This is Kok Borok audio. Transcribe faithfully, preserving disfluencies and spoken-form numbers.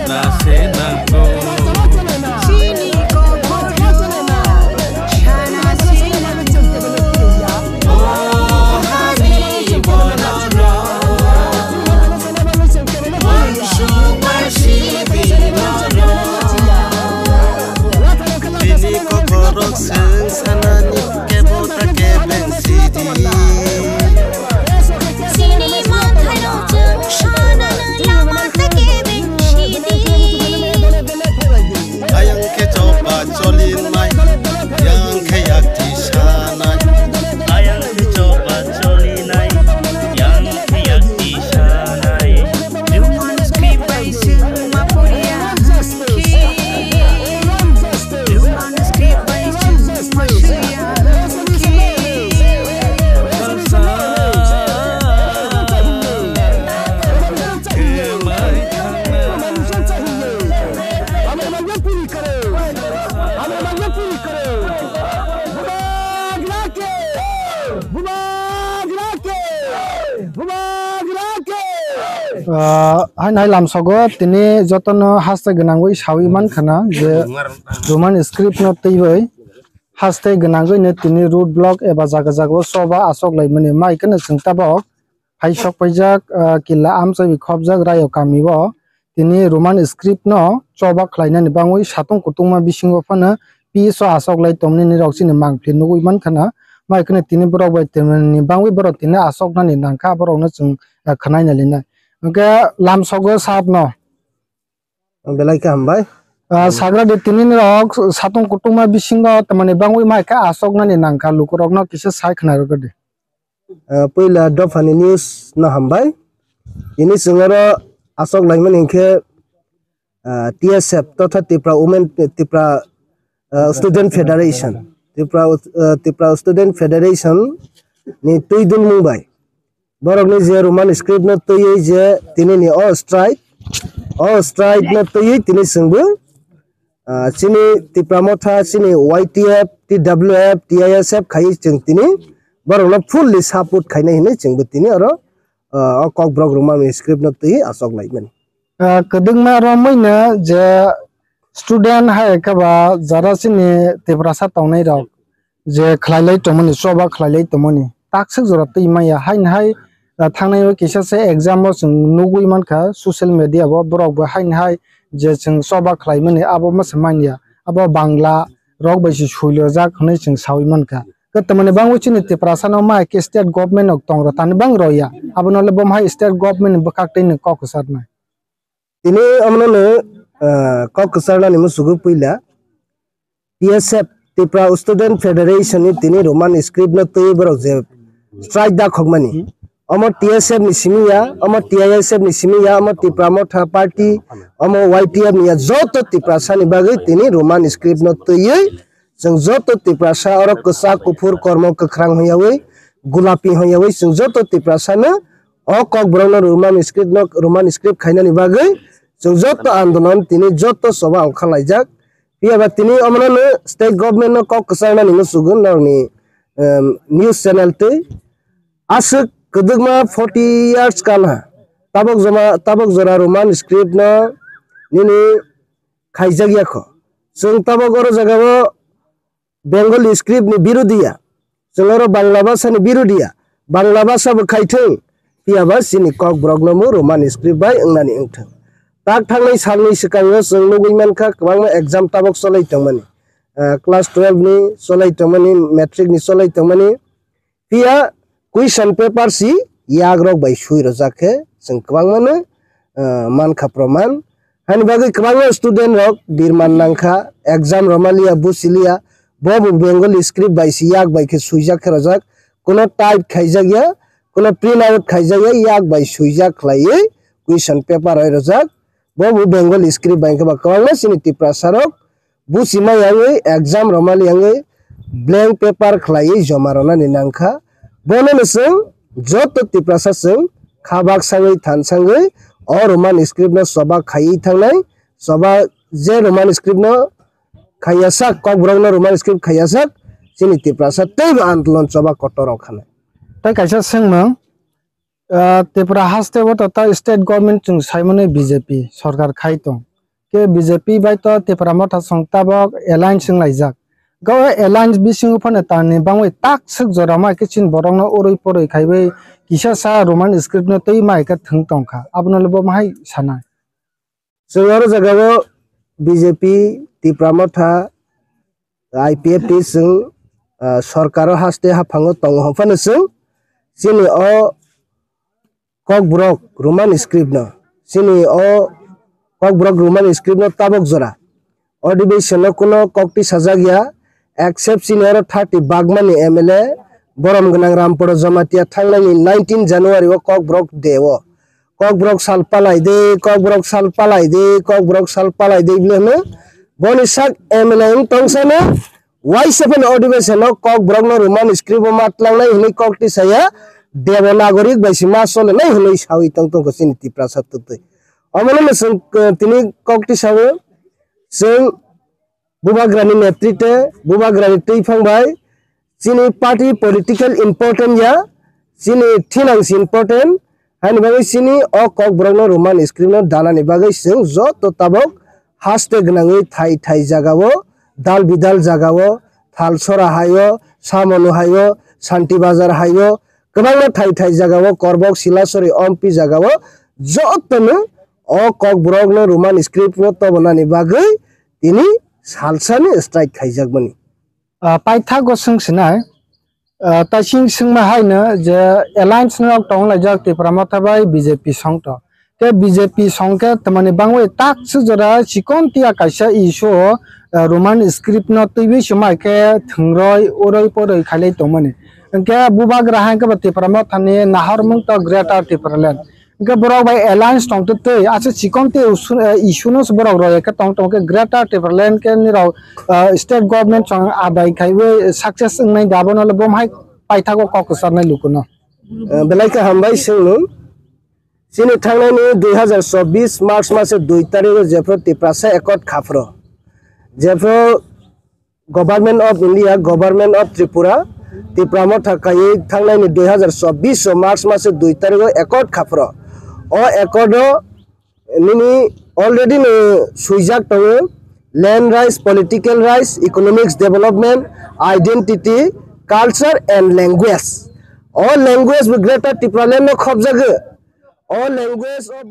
Chini kokono sana se nango. O hani bororok, uansuk bai sibirorok. Bini kokorok chwng sanani kebo ta kebeng sidi. Chini mwthai rok chwng sanani lama ta kebeng sidi. Ayang khe choba cholinai, yang khe yakti sanai. Ayang khe choba cholinai, yang khe yakti sanai. Human script bai chwng ma poriya. Human script bai chwng ma swiya. Ah, haino hai lamsogo tini jotono haste gwnangwi sawi mankha na je Roman script no twiwi haste gwnangwi no tini road block eba jaga jaga o choba asok laimani mai kheno chwng tabok hai sok paijak, ah, killa amchaiwi khopjak Rayok kami o tini Roman script no choba khlainani bangwi satung kutungma bisingo phano P S o asok lai tongmani rok chini mangpili nugwi mankha na mai kheno tini borok bai tongmani bangwi borok tini asok nani nangkha borok no chwng, ah, khwnai nai linai hwnkhe lamsogo sap no. Belai khe hambai. Ah, sagra de tini rok satung kutungma bisingo tamani bangwi mai khe asok nani nangkha lukurok no kisa sai khna rwgwdi. Ah, puila dophani news no hambai. Tini chwng oro asok laimani hinkhe, ah, T S F totha Tripura Women, Tripura, ah, Student Federation, Tripura, ah, Tripura Student Federation ni twi dulmung bai borokni je Roman script no twiwi je tini ni o strike, o strike no twiwi tini chwngbo, ah, chini Tipra Motha, chini Y T F, T W F, T I S F khai chwng tini borokno fully support khainai hinwi chwngbo tini oro, ah, o Kokborok Roman script no twiwi asok laimani. Ah, kwdwkma romwi no je student hai khe ba jara chini Tiprasa tongnai rok je khlai lai tongmani, choba khlai lai tongmani, takswk jora twi maya. Haini hai, ah, thangnai o kisa se exam o chwng nugwi mankha social media o, borok bo haini hai je chwng choba khlai mani abo ma se manya, abo Bangla rok bai se suilojak hwnwi chwng sawi mankha. Kwtwmani bangwi chini Tiprasa no ma khe state government no tong rw thani bang rw ya, abo no le bo ma hai state government ni bwkhak twi ni kok kwchar nai. Tini omono no, ah, kok kwcharnani musugo puila T S F, Tripura Student Federation ni tini Roman script no twi borok je strike da khokmani. Omo T S F ni simi ya, omo T I S F ni simi ya, omo Tipra Motha Party, omo Y T F ni ya, joto Tiprasa ni bagwi tini Roman script no twiwi chwng joto Tiprasa oro kwchak kuphur kormo kwkhrang hwnyawi gulapi hwnyawi chwng joto Tiprasa no o Kokborok no Roman script no, Roman script khainani bagwi chwng joto andolon tini joto choba ongkhar laijak. Phiya ba tini omono no state government no kok kwcharnani musugo norokni, em, news channel twi aswk kwdwkma forty years kanha tabok joma, tabok jora Roman script no nini khaijak ya kho. Chwng tabok oro jagao Bengali script ni birodhiya, chwng oro Bangla bhasha ni birodhiya, Bangla bhasha bo khai thung, phiya ba chini Kokborok no bo Roman script bai wngnani wng thung. Tak thangnai salni swkango chwng nugwi mankha kwbangma exam tabok cholai tongmani, ah, class twelve ni cholai tongmani, matric ni cholai tongmani, phiya question paper si yak rok bai sui rwjak khe chwng kwbangma no, ah, mankha proman. Hani bagwi kwbangma student rok birman nangkha, exam romaliya, buchiliya, bo bo Bengali script bai si yak bai khe suijak khe rwjak, kuno type khaijak ya, kuno print out khaijak ya, yak bai suijak khlaiwi question paper roi rwjak, bo bo Bengali script bai khe ba kwbangma chini Tiprasa rok buchima yangwi exam romaliya wngwi blank paper khlaiwi joma rwnani nangkha. Bono no chwng joto Tiprasa chwng kha baksangwi thansangwi o Roman script no choba khaiwi thangnai, choba je Roman script no khaiya sak, Kokborok no Roman script khaiya sak, chini Tiprasa teibo andolon choba kotor rok khanai. Tai kaisa swngmung, ah, Tripura haste o to ta state government chwng saimano B J P sorkar khai tong. Khe B J P bai to Tipra Motha song tabok alliance wnglaijak. Khe o alliance bisingo phano tamni bangwi tak swk jora ma khe chini borokno urui porui khaiwi kisa sa Roman script no twi ma khe thwng tongkha. Abono le bo mahai sanai. Chwng oro jagao B J P, Tipra Motha, I P F T chwng, ah, sorkaro haste haphango tongo hwnphano chwng chini o Kokborok Roman script no, chini o Kokborok Roman script no tabok jora. Odhibeson no kuno kokti sajak ya, except chini oro thirty bagmani M L A, borom gwnang Ramporo Jamatia thangnaini nineteen January o Kokborok de o. Kokborok sal palai de, Kokborok sal palai de, Kokborok sal palai de bile hwno. Boni sak M L A wng tongsano, waisa phano odhibeson no Kokborok no Roman script o ma tlangnai hwnwi kokti saya, Devanagari bai se ma solenai hwnwi sawi tong tongkha chini Tiprasa twtwi. Omono mwswng, eh, tini kokti sawi chwng Bubagrani netritwe, Bubagrani twiphang bai chini party political important ya, chini thinang se important, haini bagwi chini o Kokborok no Roman script no danani bagwi chwng joto tabok haste gwnangwi thai thai jagao, dal bidal jagao, Thalsora haio, Samonu haio, Santi Bazar haio, kwbangma thai thai jagao, Korbok, Silasori, Ompi jagao jotono o Kokborok no Roman script no tobonani bagwi tini salsani strike khaijakmani. Ah, paithago swng sinai, ah, taising swngma haino je alliance no tonglaijak Tipra Motha bai B J P song to. Tei B J P song khe tamani bangwi tak swk jora chikon tiya kaisa issue o, ah, Roman script no twiwi swmai khe thwngroi uroi poroi khailai tongmani. Hwnkhe Bubagra hai khe bo Tipra Motha ni nahormung to Greater Tipraland. Hwnkhe borok bai alliance tong twi twi, aswk chikon tei usu-, eh, issue no se borok roi khe tong tong khe Greater Tipraland khe nirok, eh, state government chwng adai khaiwi success wngnai da, abono le bo hai paithago kok kwcharnai lukuno. Eh, belai khe hambai swngnung. Chini thangnaini dui hazar chobbish March mase dui tarikh o jephru Tiprasa accord khaphro. Jephru Government of India, Government of Tripura, Tipra Motha kaiwi thangnaini dui hazar chobbish o March mase dui tarikh o accord khaphro. O accord o nini already no swijak tongo land rights, political rights, economics development, identity, culture and language. O language bo Greater Tipraland no khopjago. O language o